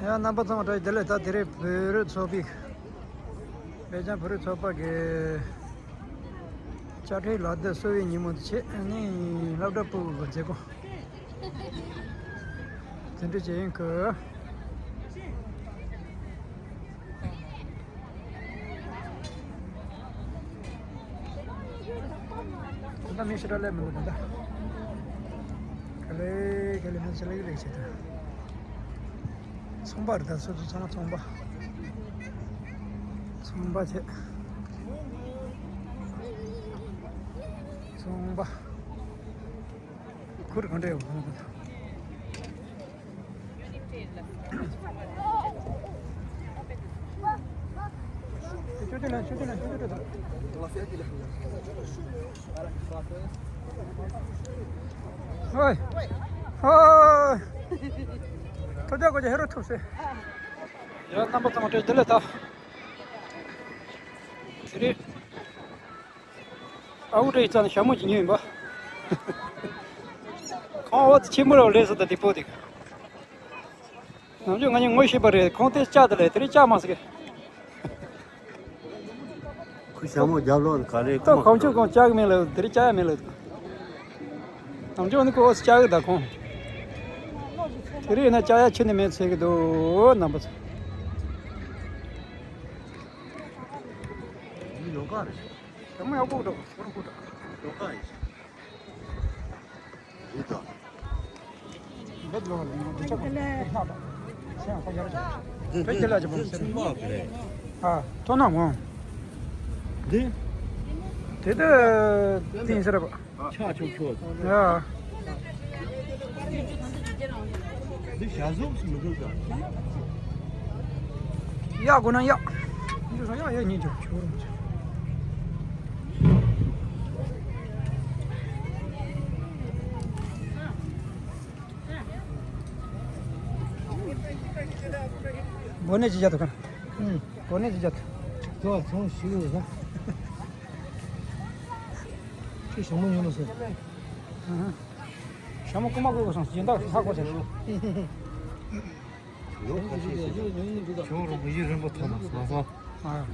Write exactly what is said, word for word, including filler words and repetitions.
ཡང་རྣམ་པ་ཚང་མ་བཀྲ་ཤིས་བདེ་ལེགས། ད་དེ་རིང་བོད་རིགས་ཚོགས་པའི་སྦེལ་ཇམ་བོད་རིགས་ཚོགས་པ་གི་དཔྱ་ཁྲལ་ལག་བསྟར་གསོ་བའི་ཉིན་མོ་དེ་བྱས་ནས་སློབ་གྲྭ་ཕྲུ་གུ་གི་མཛད་སྒོ་འཛིན་གྲྭ་བྱེད་ཡིན་གི། ད་ལྟ་མི་ཞེ་དྲག་སླེབས་མི་འདུག་ད་ལྟ། ག་ལེ་ག་ལེ་མི་ཞེ་ལེགས་ལེགས་བྱེད་ད། ཚོང་པ་རེད་ད། སོ་སོ་ཚང་མ་ཚོང་པ། ཚོང་པ་བྱས། ཚོང་པ། ཁུར་གང་འདྲ་ཡོད་མོད། ཧོའི། ཧོའི། ཐོ་ཅག་གོ་ཅག་ཧེ་རོ་ཐུབ་སེ། ཡ་རྣམ་པ་ཚང་མ་བཀྲ་ཤིས་བདེ་ལེགས་ད། དེ་རེད། ཨ་ཁུ་བཀྲ་ཤིས་རྩ་ནས་ཞྭ་མོ་ཅིག་ཉོས་ཡིན་པ། ཁོང་འོ་ཙི་ཆེན་མོ་ར་ལས་སོ་ད་དེ་པོ་དེ། ནམ་རྒྱུན་ང་གཉིས་ངོ་ཤེས་པ་རེད། ཁོང་དེ་ལྕགས་དེ་ལས་དེ་རིང་ལྕགས་མ་ཟེར་གི། ཁོ་ཞྭ་མོ་རྒྱབ་ལོག་ག་རེ་ད་ཁོ་གང་ཆོད་ཁོང་ལྕགས་མེད་ལ་དེ་རིང་ལྕགས་ཡ་མེད་ལ། ནམ་རྒྱུན་ནི་ཁོ་འོ་ཙི་ལྕགས་གི་ད་ཁོང་། དེ་རིང་ཡིན་ན་ལྕགས་ཡ་ཁྱོན་ནས་མེད་ཟེར་གི་འདུག་རྣམ་པ་ཚོ། འདི་ཡོ་ག་རེད། དེ་མོ་ཡག་པོ་འདུག་ཁོ་རང་ཁུག་ད། ཡོ་ག་ཡིན། འདི་ད། འདི་ལོ་ལ་ཡང་འདི་ཆ་གོ་ལེ་ལྷག་ད། སེམས་ཁོ་ཡར་ཆ། འདི་བོད་ཁྱི་ལ་ཅི་བོ་འདི་ཚོང་མ་གི་རེད། ཨ། ཐོ་ན་འོང་། འདི། དེ་ད་ཏིང་ཟེར་བ། ཆག་ཆོག་ཆོག་ཡ། འདི་ཞྭ་ཟོག་སུ་མི་འདུག་ག་གཡག་དགོས་ན་གཡག་འདི་སང་གཡག་གཡག་ཉིན་ཅིག་ཆོག་རུང་ཆོག་སྒོ་ནས་ཅི་བྱ་ཐུབ་ག་ཨུམ། སྒོ་ནས་ཅི་བྱ་ཐུབ། ཚོ་ཚོང་ཞུ་ཡོད་ས། ཁྱོད་ཞྭ་མོ་ཉོ་ལ་སོང་། ཨུ་ཧུ། ཞྭ་མོ་རྐུ་མ་རྐུ་དགོས་སོང་། སྦྱིན་བདག་ཧ་གོ་བྱས། ཁྱོད་རང་གི་ཡིད་རིན་པོ་ཐོབ་ན་བཟང་བཟང་། ཨ།